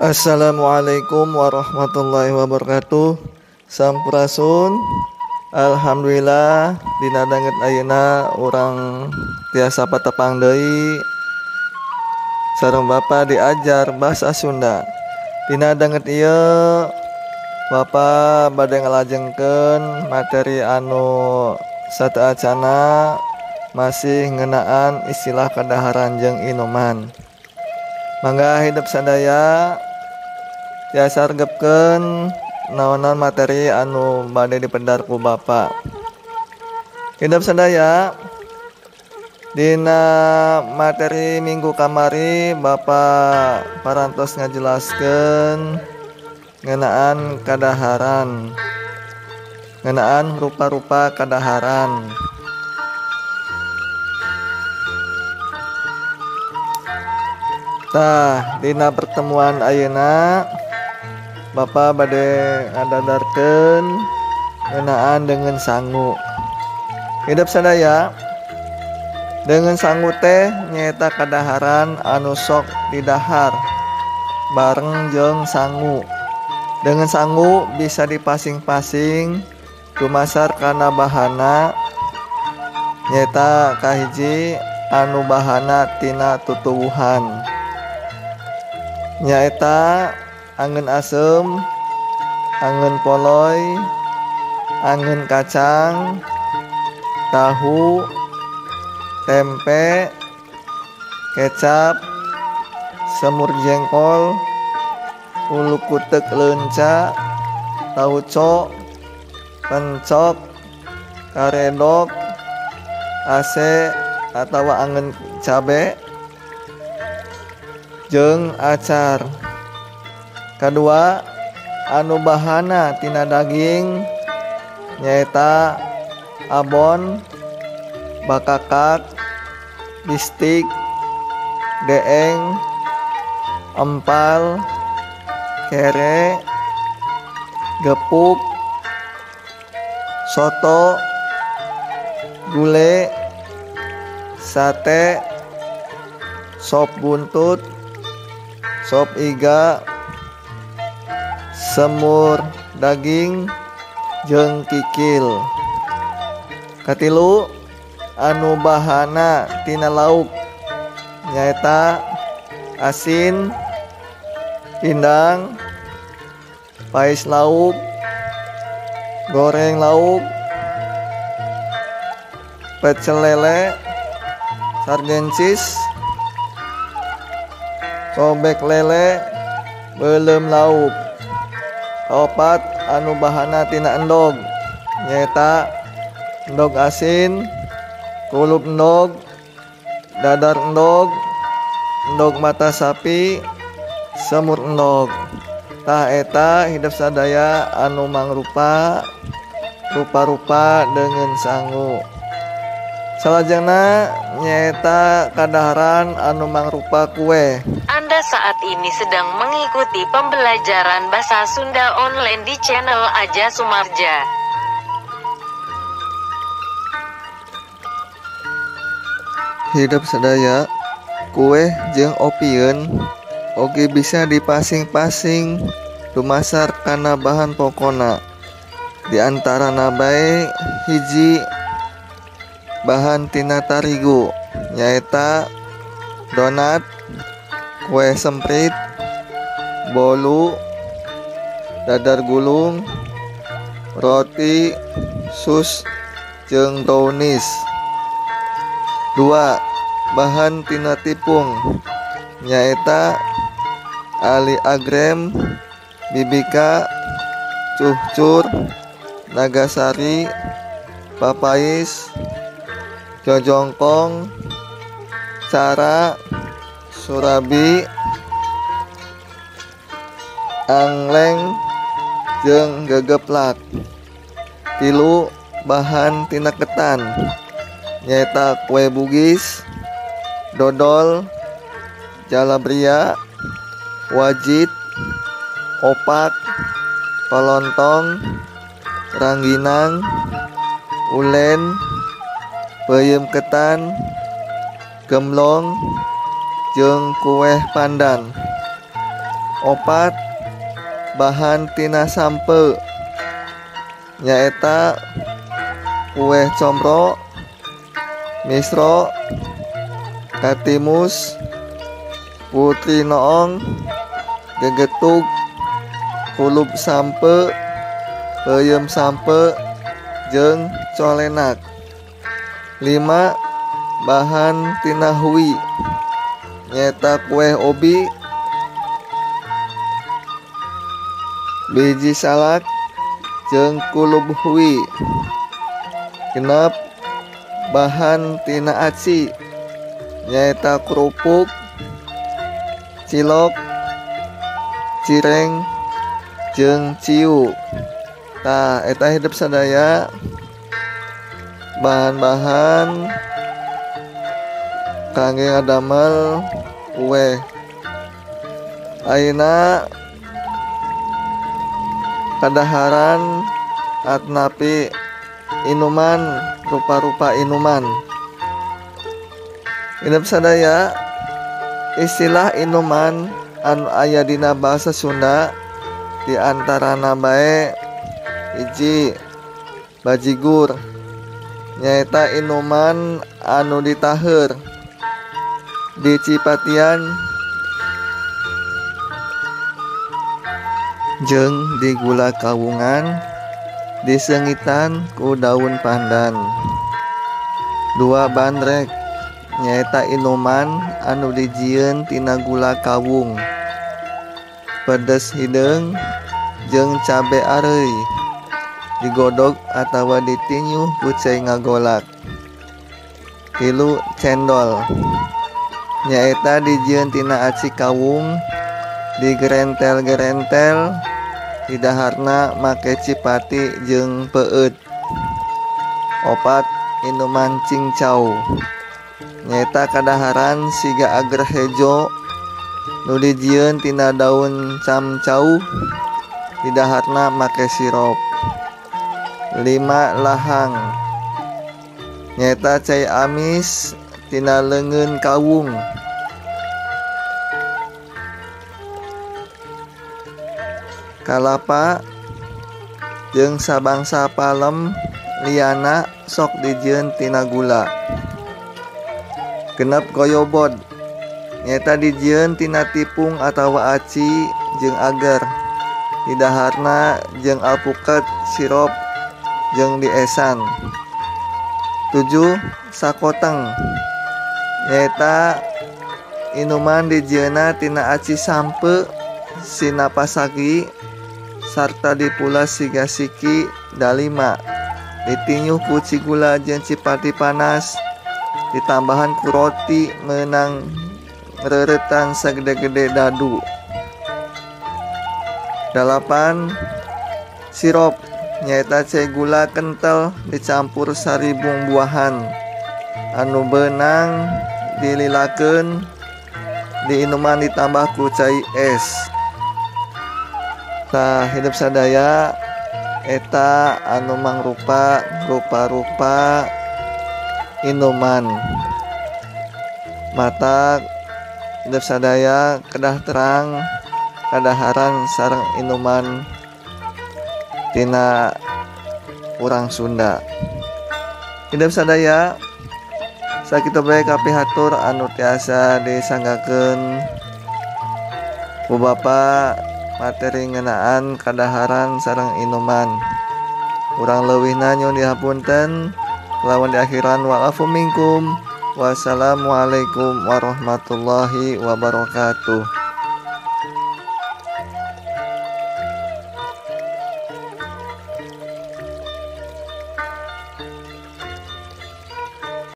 Assalamualaikum warahmatullahi wabarakatuh. Sampurasun. Alhamdulillah dina danget ayeuna urang tiasa patepang deui sareng Bapak diajar bahasa Sunda. Dina danget ieu Bapak bade ngalajengkeun materi anu sateuacana masih ngeunaan istilah kadaharan jeung inuman. Mangga hidup sadaya tiasa regepkeun naonan materi anu bade dipendar ku Bapak. Hidup sadaya, dina materi minggu kamari Bapak parantos ngajelaskeun ngeunaan kadaharan, ngeunaan rupa-rupa kadaharan. Tah, dina pertemuan ayeuna Bapak bade ngadadarkeun ngeunaan dengan sangu. Hidup sadaya, dengan sangu teh nyaeta kadaharan anu sok didahar bareng jeung sangu. Dengan sangu bisa dipasing-pasing dumasar kana bahana, nyaeta kahiji anu bahana tina tutuwuhan, nyaeta angeun asem, angeun poloy, angeun kacang, tahu, tempe, kecap, semur jengkol, ulu kutek leunca, tauco, pencok, karedok, ase atawa angeun cabe, jeung acar. Kadua anu bahana tina daging nyaeta abon, bakakak, bistik, deeng, empal, kere, gepuk, soto, gule, sate, sop buntut, sop iga, semur daging, jeung kikil. Katilu anu bahana tina lauk nyaeta asin, pindang, pais lauk, goreng lauk, pecel lele, sargencis, cobek lele, beuleum lauk. Kaopat anu bahana tina endog nyaeta endog asin, kulup endog, dadar endog, endog mata sapi, semur endog. Tah eta hidup sadaya anu mangrupa rupa-rupa dengan sangu. Salajengna nyaeta kadaharan anu mangrupa kue. Anda saat ini sedang mengikuti pembelajaran bahasa Sunda online di channel Aja Sumarja. Hidup sadaya, kue jeung opieun oge bisa dipasing-pasing dumasar kana bahan pokona. Di antarana bae hiji bahan tina tarigu nyaeta donat, kue semprit, bolu, dadar gulung, roti, sus, jeung brownies. 2. Bahan tina tipung nyaeta ali agrem, bibika, cuhcur, nagasari, papais, jojongkong, cara, surabi, angleng, jeung gegeplak. 3. Bahan tina ketan nyaeta kue bugis, dodol, jalabria, wajit, opak, kolontong, rangginang, ulen, peuyeum ketan, gemblong, jeung kueh pandan. 4 bahan tina sampe nyaeta kue comro, misro, katimus, putri noong, gegetug, kulub sampe, peuyeum sampe, jeung colenak. 5 bahan tina hui nyaeta kue obi, biji salak, jeung kulub hui. 6 bahan tina aci nyaeta kerupuk, cilok, cireng, jeung ciu. Tah eta hidup sadaya bahan-bahan kangge ngadamel kue. Ayeuna kadaharan atanapi inuman, rupa-rupa inuman. Hidup sadaya, istilah inuman anu aya dina bahasa Sunda di antarana bae: 1. Bajigur nyaeta inuman anu ditaheur di Cipatian jeung di gula kawungan diseungitan ku daun pandan. 2. Bandrek nyaeta inuman anu dijieun tina gula kawung, pedes hideung jeung cabe areuy, digodog atawa ditinyuh ku cai ngagolak. 3. Cendol nyaeta dijieun tina aci kawung, digerentel-gerentel, didaharna make cipati jeung peueut. 4. Inuman cincau nyaeta kadaharan siga ager hejo nu dijieun tina daun camcau, didaharna make sirup. 5. Lahang nyaeta cai amis tina leungeun kawung. Kalapa jeung sabangsa palem liana sok dijieun tina gula. 6. Goyobod nyaeta dijieun tina tipung atawa aci jeung ager, didaharna jeung alpukat sirup jeung diesan. 7. Sakoteng nyaeta inuman dijieunna tina aci sampe sinapasagi sarta dipulas siga siki dalima, ditinyuh ku cigula jeung cipati panas, ditambahan ku roti meunang reuretan sagede-gede dadu. 8. Sirup nyaeta cai gula kental dicampur sari buah-buahan anu beunang dililakeun, diinuman ditambah ku cai es. Tah hidup sadaya eta anu mangrupa rupa-rupa inuman. Matak hidup sadaya kedah terang kadaharan sareng inuman tina urang Sunda. Hidup sadaya sakitu bae kapihatur anu tiasa disanggakeun ku Bapa materi ngeunaan kadaharan sareng inuman. Urang leuwihna nyuhun dihapunten, lawan di akhiran wa'afu minkum. Wassalamualaikum warahmatullahi wabarakatuh.